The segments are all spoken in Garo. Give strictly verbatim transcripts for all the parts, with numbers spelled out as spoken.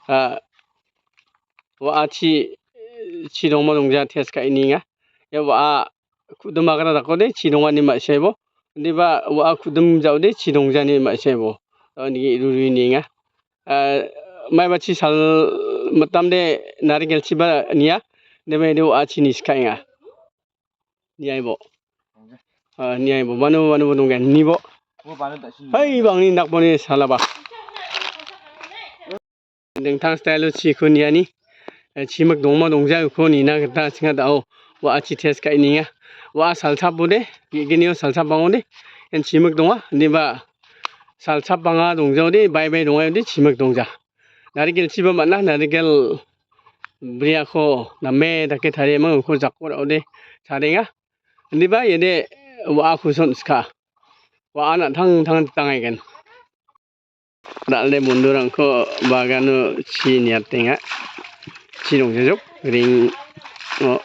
ah, wa·achi, chi dongma dongja test ka·e nienga. Ia wa·a ku·dim agra dakode chi donga ine ma·saibo. Indiba wa·a ku·dim ja·ode chi dongja ine ma·saibo. Ua nige ruri nienga. Ah, maiba chi sal mitamde narikelchiba nia. Indiba ide wa·achi ni sikaenga. Niaibo. Ah, niaibo. Mano, mano bo donggen. Nibo. Hai, bangni nakboni salaba. Dingtang style-o chiko niani. Eh, chimik dongma dongja uko nina gita chinga dao. Wa·achi test ka·e nienga. Wa·a salchapode, ge·gnio salchapangode. Ian chimik donga. Indiba salchapanga dongjaode, bai bai dongaode, chimik dongja. Narikelchiba man·a, narikel briako name dake tariaman uko jako ra·ode charenga. Indiba iade wa·a kuson sika. Wa·an an·tangtang tangaigen. Dal·de bondurangko bagano chi niatenga. Chi dongjajok, ring-o.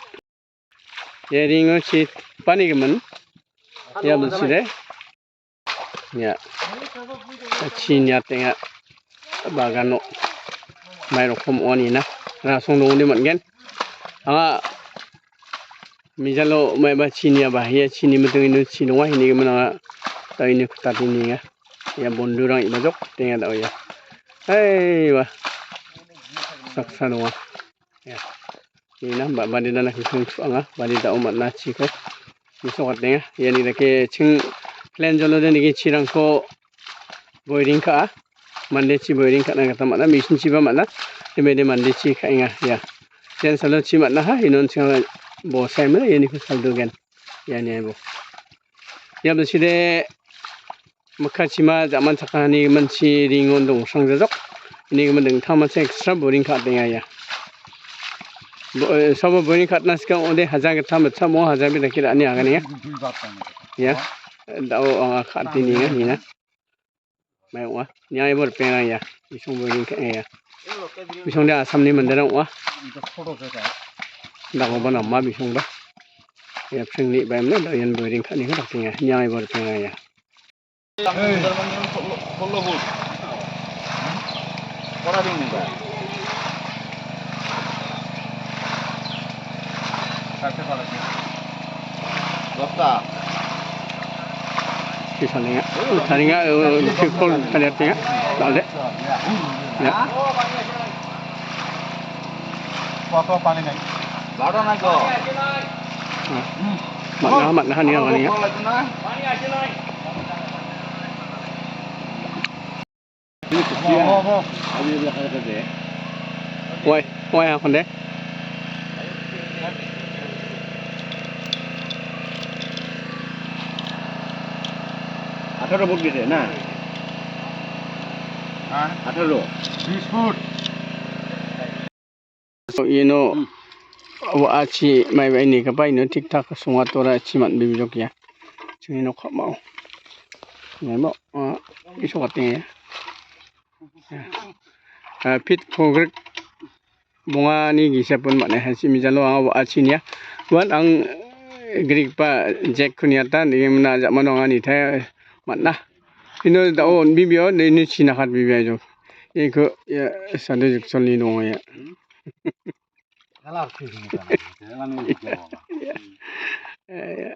Ia ringo chi panigimin. Ia bilside. Ia. Chi niatenga bagano. Mai rokom ong·a nina. Rasong dongode man·gen. Anga mijalo maiba chi niaba. Ia chini miting ino chi donga. Hinigimin anga dauni kutati nienga. Ia bondurang ibajok tenga dao ia. Hei, wa. Saksa donga. Ia. Nina ba-, badi dana kusung tu anga. Badi dao man·a chiko. Mesokatenga. Iani dake ching plan jolo de nigi chirangko boiring ka·a. Mande chi boiring ka·na gita man·a. Machine chiba man·a. Demede mande chi ka·enga. Ia. Jen salo chi man·aha. Inon chinga bosai mena. Ianiko saldogen. Iani aibo. Ia bilside Mikachima ja·man chakani gimin chi ringon dongsrangjajok. Ini gimin dingtangmancha extra boring ka·atenga ia. Bo-, eh, sabo boring ka·atna sika ong·ode hajar gittam bitsa mo hajar bi dake ra·ani aganenga. Ia. Dao anga ka·ate nienga nina. Mai ong·a. Niaibo ripeng ia. Bisong boring ka·enga ia. Bisong de Assamni manderang ong·a. Dakoba nama bisongba. Ia pringni baimna da ian boring ka·aniko dakenga. Niaibo ripeng ia. Bisa ning·a. Taringa, eh, kol tariatenga. Dal·de. Ya. Mana, mana, mana, hani, hani, ya. Wai, wai, aku deh. Atharo foot gede na? Ha? Atharo. Bis foot. So, ino, hmm, wa·achi maiba ini kapa ino tik tak sungatora chi man·bibijok ia. Chini nok ka·mao. Ia mo, ah, iso kate ia. Ah, pit kogrek bongani gisapon man·a. Hasi mijalo anga wa·achi nia. Uan ang, eh, grikpa jek kuniata nigimna jamano anga nitai man·a. Ino da·o on·bibio, de ino china kat bibia jo. Iko, ia, sade jiksolni donga ia. Ia, ia.